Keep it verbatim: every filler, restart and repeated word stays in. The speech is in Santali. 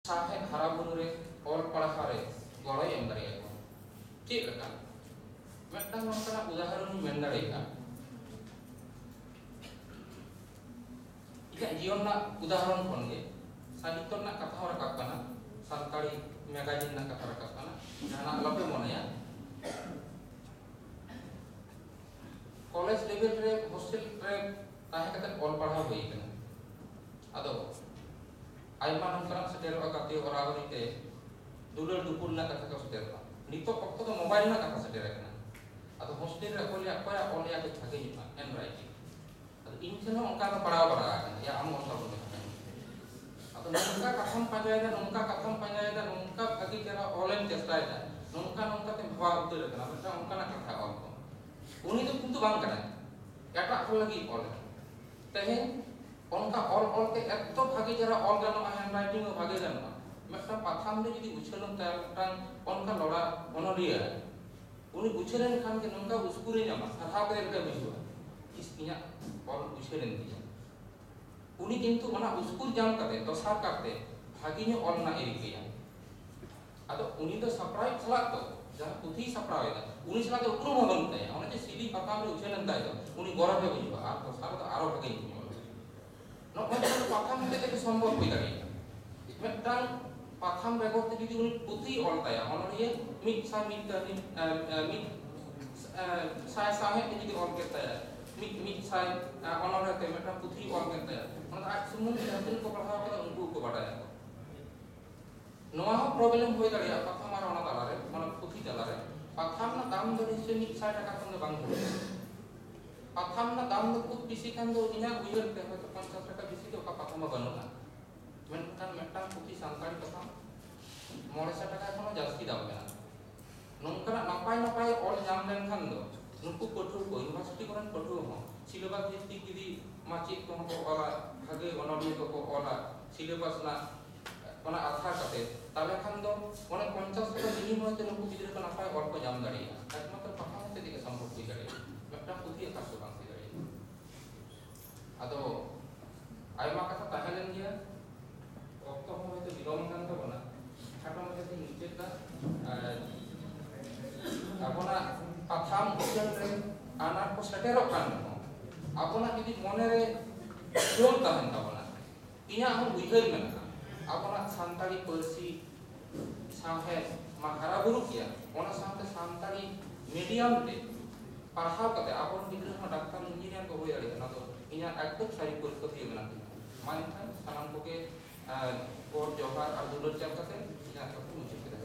ᱥᱟᱶᱦᱮᱫ ᱦᱟᱨᱟ ᱵᱩᱨᱩ ᱨᱮ, ᱚᱞ ᱯᱟᱲᱦᱟᱣ ᱨᱮ ᱜᱚᱲᱚᱭ ᱮᱢ ᱫᱟᱲᱮᱭᱟᱠᱚᱣᱟ᱾ ᱪᱮᱫ ᱞᱮᱠᱟ? ᱢᱤᱫᱴᱟᱝ ᱱᱚᱝᱠᱟᱱᱟᱜ ᱩᱫᱟᱦᱚᱨᱚᱱ ᱤᱧ ᱢᱮᱱ ᱫᱟᱲᱮᱭᱟᱜᱼᱟ᱾ ᱤᱧᱟᱹᱜ ᱡᱤᱭᱚᱱ ᱨᱮᱱᱟᱜ ᱩᱫᱟᱦᱚᱨᱚᱱ ᱠᱷᱚᱱ ᱜᱮ ᱥᱟᱦᱤᱛᱛᱚ ᱨᱮᱱᱟᱜ ᱠᱟᱛᱷᱟ ᱦᱚᱸ ᱨᱟᱠᱟᱵ ᱠᱟᱱᱟ, ᱥᱟᱱᱛᱟᱲᱤ ᱢᱮᱜᱟᱡᱤᱱ ᱨᱮᱱᱟᱜ ᱠᱟᱛᱷᱟ ᱨᱟᱠᱟᱵ ᱠᱟᱱᱟ, ᱡᱟᱦᱟᱱᱟᱜ ᱟᱞᱚᱯᱮ ᱢᱚᱱᱮᱭᱟ᱾ ᱠᱚᱞᱮᱡᱽ ᱞᱮᱵᱮᱞ ᱨᱮ ᱦᱳᱥᱴᱮᱞ ᱨᱮ ᱛᱟᱦᱮᱸ ᱠᱟᱛᱮ ᱚᱞ ᱯᱟᱲᱦᱟᱣ ᱦᱩᱭ ᱠᱟᱱᱟ᱾ ᱟᱫᱚ ᱟᱭᱢᱟ ᱱᱚᱝᱠᱟᱱᱟᱜ ᱥᱮᱴᱮᱨᱚᱜᱼᱟ, ᱜᱟᱛᱮ ᱦᱚᱨᱟ ᱦᱚᱨᱤ ᱛᱮ ᱫᱩᱞᱟᱹᱲ ᱫᱩᱯᱩᱞ ᱨᱮᱱᱟᱜ ᱠᱟᱛᱷᱟ ᱠᱚ ᱥᱮᱴᱮᱨᱚᱜᱼᱟ᱾ ᱱᱤᱛᱚᱜ ᱚᱠᱛᱚ ᱫᱚ ᱢᱳᱵᱟᱭᱤᱞ ᱨᱮᱱᱟᱜ ᱠᱟᱛᱷᱟ ᱥᱮᱴᱮᱨ ᱟᱠᱟᱱᱟ᱾ ᱟᱫᱚ ᱦᱳᱥᱴᱮᱞ ᱨᱮ ᱚᱠᱚᱭ ᱞᱟᱹᱭᱟ, ᱚᱠᱚᱭᱟᱜ ᱚᱞ ᱭᱟ ᱠᱟᱹᱡ ᱵᱷᱟᱜᱮ ᱧᱚᱜᱼᱟ, ᱦᱮᱱᱰ ᱨᱟᱭᱴᱤᱝ᱾ ᱟᱫᱚ ᱤᱧ ᱴᱷᱮᱱ ᱦᱚᱸ ᱚᱱᱠᱟ ᱫᱚ ᱯᱟᱲᱟᱣ ᱵᱟᱲᱟ ᱟᱠᱟᱱᱟ, ᱭᱟ ᱟᱢ ᱚᱞ ᱛᱟᱵᱚᱱ ᱢᱮ᱾ ᱟᱫᱚ ᱱᱚᱝᱠᱟ ᱠᱟᱛᱷᱟᱢ ᱯᱟᱸᱡᱟᱭᱮᱫᱟ, ᱱᱚᱝᱠᱟ ᱠᱟᱛᱷᱟᱢ ᱯᱟᱸᱡᱟᱭᱮᱫᱟ, ᱱᱚᱝᱠᱟ ᱵᱷᱟᱹᱜᱤ ᱪᱮᱦᱨᱟ ᱚᱞᱮᱢ ᱪᱮᱥᱴᱟᱭᱮᱫᱟ, ᱱᱚᱝᱠᱟ ᱱᱚᱝᱠᱟ ᱛᱮᱢ ᱦᱮᱣᱟ ᱩᱛᱟᱹᱨ ᱟᱠᱟᱱᱟ, ᱢᱮᱱᱠᱷᱟᱱ ᱚᱱᱠᱟᱱᱟᱜ ᱠᱟᱛᱷᱟ ᱚᱞ ᱠᱚ᱾ ᱩᱱᱤ ᱫᱚ ᱠᱤᱱᱛᱩ ᱵᱟᱝ ᱠᱟᱱᱟᱭ, ᱮᱴᱟᱜ ᱦᱚᱲ ᱞᱟᱹᱜᱤᱫ ᱚᱞ᱾ ᱛᱮᱦᱮᱧ ᱚᱱᱠᱟ ᱚᱞ ᱚᱞ ᱛᱮ ᱮᱛᱚ ᱵᱷᱟᱹᱜᱤ ᱪᱮᱦᱨᱟ ᱚᱞ ᱜᱟᱱᱚᱜᱼᱟ, ᱦᱮᱱᱰ ᱨᱟᱭᱴᱤᱝ ᱦᱚᱸ ᱵᱷᱟᱹᱜᱤ ᱜᱟᱱᱚᱜᱼᱟ᱾ ᱢᱤᱫᱴᱟᱝ ᱯᱟᱛᱷᱟᱢ ᱨᱮ ᱡᱩᱫᱤ ᱩᱪᱷᱟᱹᱱᱚᱜ ᱛᱟᱭᱟ ᱢᱤᱫᱴᱟᱝ ᱚᱱᱠᱟ ᱞᱚᱲᱟ ᱚᱱᱚᱞᱤᱭᱟᱹ, ᱩᱱᱤ ᱩᱪᱷᱟᱹᱱ ᱮᱱ ᱠᱷᱟᱱ ᱜᱮ ᱱᱚᱝᱠᱟ ᱩᱥᱠᱩᱨᱮ ᱧᱟᱢᱟ, ᱥᱟᱨᱦᱟᱣ ᱠᱮᱫ ᱞᱮᱠᱟᱭ ᱵᱩᱡᱷᱟᱹᱣᱟ, ᱤᱥ, ᱤᱧᱟᱹᱜ ᱚᱞ ᱩᱪᱷᱟᱹᱱ ᱮᱱ ᱛᱤᱧᱟ᱾ ᱩᱱᱤ ᱠᱤᱱᱛᱩ ᱚᱱᱟ ᱩᱥᱠᱩᱨ ᱧᱟᱢ ᱠᱟᱛᱮ ᱫᱚᱥᱟᱨ ᱠᱟᱨᱛᱮ ᱵᱷᱟᱹᱜᱤ ᱧᱚᱜ ᱚᱞ ᱨᱮᱱᱟᱜ ᱮ ᱨᱤᱠᱟᱹᱭᱟ᱾ ᱟᱫᱚ ᱩᱱᱤ ᱫᱚ ᱥᱟᱯᱲᱟᱣᱤᱡ ᱥᱟᱞᱟᱜ ᱫᱚ, ᱡᱟᱦᱟᱸ ᱯᱩᱛᱷᱤᱭ ᱥᱟᱯᱲᱟᱣ ᱮᱫᱟ, ᱩᱱᱤ ᱥᱟᱞᱟᱜ ᱫᱚ ᱩᱯᱨᱩᱢ ᱦᱚᱸ ᱵᱟᱹᱱᱩᱜ ᱛᱟᱭᱟ᱾ ᱚᱱᱮ ᱡᱮ ᱥᱤᱞᱤ ᱯᱟᱛᱷᱟᱢ ᱨᱮ ᱩᱪᱷᱟᱹᱱ ᱮᱱ ᱛᱟᱭ ᱫᱚ, ᱩᱱᱤ ᱜᱚᱨᱚᱵᱮ ᱵᱩᱡᱷᱟᱹᱣᱟ, ᱟᱨ ᱫᱚᱥᱟᱨ ᱫᱚ ᱟᱨᱚ ᱵᱷᱟᱹᱜᱤ ᱧᱚᱜ ᱚᱞ᱾ ᱱᱚᱜᱼᱚᱭ ᱡᱮ ᱯᱟᱛᱷᱟᱢ ᱦᱚᱛᱮᱡ ᱛᱮᱜᱮ ᱥᱚᱢᱵᱷᱚᱵ ᱦᱩᱭ ᱫᱟᱲᱮᱭᱟᱜᱼᱟ᱾ ᱢᱤᱫᱴᱟᱝ ᱯᱟᱛᱷᱟᱢ ᱵᱮᱜᱚᱨ ᱛᱮ ᱡᱩᱫᱤ ᱩᱱᱤ ᱯᱩᱛᱷᱤ ᱚᱞ ᱛᱟᱭᱟ, ᱚᱱᱚᱞᱤᱭᱟᱹ ᱢᱤᱫ ᱥᱟᱭ ᱢᱤᱫ ᱠᱟᱹᱦᱱᱤ, ᱮ, ᱮ, ᱢᱤᱫ, ᱮ, ᱥᱟᱭ ᱥᱟᱶᱦᱮᱫ ᱛᱮ ᱡᱩᱫᱤ ᱚᱞ ᱠᱮᱫ ᱛᱟᱭᱟ, ᱢᱤᱫ, ᱢᱤᱫ ᱥᱟᱭ, ᱮ, ᱚᱱᱚᱞ ᱛᱮ ᱢᱤᱫᱴᱟᱝ ᱯᱩᱛᱷᱤ ᱚᱞ ᱠᱮᱫ ᱛᱟᱭᱟ, ᱚᱱᱟ ᱫᱚ ᱟᱡ ᱥᱩᱢᱩᱝ ᱡᱟᱦᱟᱸ ᱛᱤᱱᱟᱹᱜ ᱠᱚ ᱯᱟᱲᱦᱟᱣ ᱠᱟᱫᱟ ᱩᱱᱠᱩ ᱜᱮᱠᱚ ᱵᱟᱰᱟᱭᱟ᱾ ᱱᱚᱣᱟ ᱦᱚᱸ ᱯᱨᱚᱵᱞᱮᱢ ᱦᱩᱭ ᱫᱟᱲᱮᱭᱟᱜᱼᱟ ᱯᱟᱛᱷᱟᱢ ᱟᱨ ᱚᱱᱟ ᱛᱟᱞᱟᱨᱮ, ᱢᱟᱱᱮ ᱯᱩᱛᱷᱤ ᱛᱟᱞᱟᱨᱮ᱾ ᱯᱟᱛᱷᱟᱢ ᱨᱮᱱᱟᱜ ᱫᱟᱢ ᱫᱚ ᱱᱤᱥᱪᱚᱭ ᱢᱤᱫ ᱥᱟᱭ ᱴᱟᱠᱟ ᱠᱷᱚᱱ ᱫᱚ ᱵᱟᱝ ᱦᱩᱭᱩᱜᱼᱟ᱾ ᱯᱟᱛᱷᱟᱢ ᱨᱮᱱᱟᱜ ᱫᱟᱢ ᱫᱚ ᱠᱷᱩᱵ ᱵᱮᱥᱤ ᱠᱷᱟᱱ ᱫᱚ ᱤᱧᱟᱹᱜ ᱩᱭᱦᱟᱹᱨ ᱛᱮ ᱦᱚᱭᱛᱚ ᱯᱚᱧᱪᱟᱥ ᱴᱟᱠᱟ ᱵᱮᱥᱤ ᱫᱚ ᱚᱠᱟ ᱯᱟᱛᱷᱟᱢ ᱦᱚᱸ ᱵᱟᱹᱱᱩᱜᱼᱟ᱾ ᱢᱮᱱᱠᱷᱟᱱ ᱢᱤᱫᱴᱟᱝ ᱯᱩᱛᱷᱤ ᱥᱟᱱᱛᱟᱲᱤ ᱯᱟᱛᱷᱟᱢ ᱢᱚᱬᱮ ᱥᱟᱭ ᱴᱟᱠᱟ ᱠᱷᱚᱱ ᱦᱚᱸ ᱡᱟᱹᱥᱛᱤ ᱫᱟᱢ ᱢᱮᱱᱟᱜᱼᱟ᱾ ᱱᱚᱝᱠᱟᱱᱟᱜ ᱱᱟᱯᱟᱭ ᱱᱟᱯᱟᱭ ᱚᱞ ᱧᱟᱢ ᱞᱮᱱᱠᱷᱟᱱ ᱫᱚ ᱱᱩᱠᱩ ᱯᱟᱹᱴᱷᱩᱣᱟᱹ ᱠᱚ, ᱤᱭᱩᱱᱤᱵᱷᱟᱨᱥᱤᱴᱤ ᱠᱚᱨᱮᱱ ᱯᱟᱹᱴᱷᱩᱣᱟᱹ ᱦᱚᱸ ᱥᱤᱞᱮᱵᱟᱥ ᱵᱷᱤᱛᱛᱤᱠ ᱡᱩᱫᱤ ᱢᱟᱪᱮᱫ ᱠᱚᱦᱚᱸ ᱠᱚ ᱚᱞᱟ, ᱵᱷᱟᱜᱮ ᱚᱱᱚᱞᱤᱭᱟᱹ ᱠᱚᱠᱚ ᱚᱞᱟ, ᱥᱤᱞᱮᱵᱟᱥ ᱨᱮᱱᱟᱜ ᱚᱱᱟ ᱟᱫᱷᱟᱨ ᱠᱟᱛᱮ, ᱛᱟᱦᱚᱞᱮ ᱠᱷᱟᱱ ᱫᱚ ᱚᱱᱮ ᱯᱚᱧᱪᱟᱥ ᱴᱟᱠᱟ ᱵᱤᱱᱤᱢᱚᱭ ᱛᱮ ᱱᱩᱠᱩ ᱜᱤᱫᱽᱨᱟᱹ ᱠᱚ ᱱᱟᱯᱟᱭ ᱚᱞ ᱠᱚ ᱧᱟᱢ ᱫᱟᱲᱮᱭᱟᱜᱼᱟ᱾ ᱮᱠᱢᱟᱛᱨᱚ ᱯᱟᱛᱷᱟᱢ ᱦᱚᱛᱮ ᱛᱮᱜᱮ ᱥᱚᱢᱵᱷᱚᱵ ᱦᱩᱭ ᱫᱟᱲᱮᱭᱟᱜᱼᱟ, ᱢᱤᱫᱴᱟᱝ ᱯᱩᱛᱷᱤ ᱟᱠᱟᱨ ᱫᱚ ᱵᱟᱝ ᱦᱩᱭ ᱫᱟᱲᱮᱭᱟᱜᱼᱟ᱾ ᱟᱫᱚ ᱟᱭᱢᱟ ᱠᱟᱛᱷᱟ ᱛᱟᱦᱮᱸ ᱞᱮᱱ ᱜᱮᱭᱟ, ᱚᱠᱛᱚ ᱦᱚᱸ ᱦᱚᱭᱛᱳ ᱵᱤᱞᱚᱢ ᱟᱠᱟᱱ ᱥᱮᱴᱮᱨᱚᱜ ᱠᱟᱱ ᱨᱮᱦᱚᱸ, ᱟᱵᱚᱱᱟᱜ ᱡᱩᱫᱤ ᱢᱚᱱᱮᱨᱮ ᱡᱳᱨ ᱛᱟᱦᱮᱱ ᱛᱟᱵᱚᱱᱟ, ᱤᱧᱟᱹᱜ ᱦᱚᱸ ᱩᱭᱦᱟᱹᱨ ᱢᱮᱱᱟᱜᱼᱟ, ᱟᱵᱚᱱᱟᱜ ᱥᱟᱱᱛᱟᱲᱤ ᱯᱟᱹᱨᱥᱤ ᱥᱟᱶᱦᱮᱫ ᱢᱟ ᱦᱟᱨᱟ ᱵᱩᱨᱩᱜ ᱜᱮᱭᱟ, ᱚᱱᱟ ᱥᱟᱶᱛᱮ ᱥᱟᱱᱛᱟᱲᱤ ᱢᱤᱰᱤᱭᱟᱢ ᱛᱮ ᱯᱟᱲᱦᱟᱣ ᱠᱟᱛᱮ ᱟᱵᱚᱨᱮᱱ ᱜᱤᱫᱽᱨᱟᱹ ᱦᱚᱸ ᱰᱟᱠᱛᱟᱨ ᱤᱧᱡᱤᱱᱤᱭᱟᱨ ᱠᱚ ᱦᱩᱭ ᱫᱟᱲᱮᱭᱟᱜᱼᱟ, ᱚᱱᱟ ᱫᱚ ᱤᱧᱟᱹᱜ ᱮᱠᱫᱚᱢ ᱥᱟᱹᱨᱤ ᱯᱟᱹᱨᱠᱟᱹᱛᱤᱭᱟᱹ ᱢᱮᱱᱟᱜ ᱛᱤᱧᱟ᱾ ᱢᱟ ᱮᱱᱠᱷᱟᱱ ᱥᱟᱱᱟᱢ ᱠᱚᱜᱮ, ᱟᱨ ᱜᱚᱰ ᱡᱚᱦᱟᱨ ᱟᱨ ᱫᱩᱞᱟᱹᱲ ᱪᱟᱞ ᱠᱟᱛᱮ ᱤᱧᱟᱹᱜ ᱠᱟᱛᱷᱟ ᱢᱩᱪᱟᱹᱫ ᱠᱮᱫᱟ᱾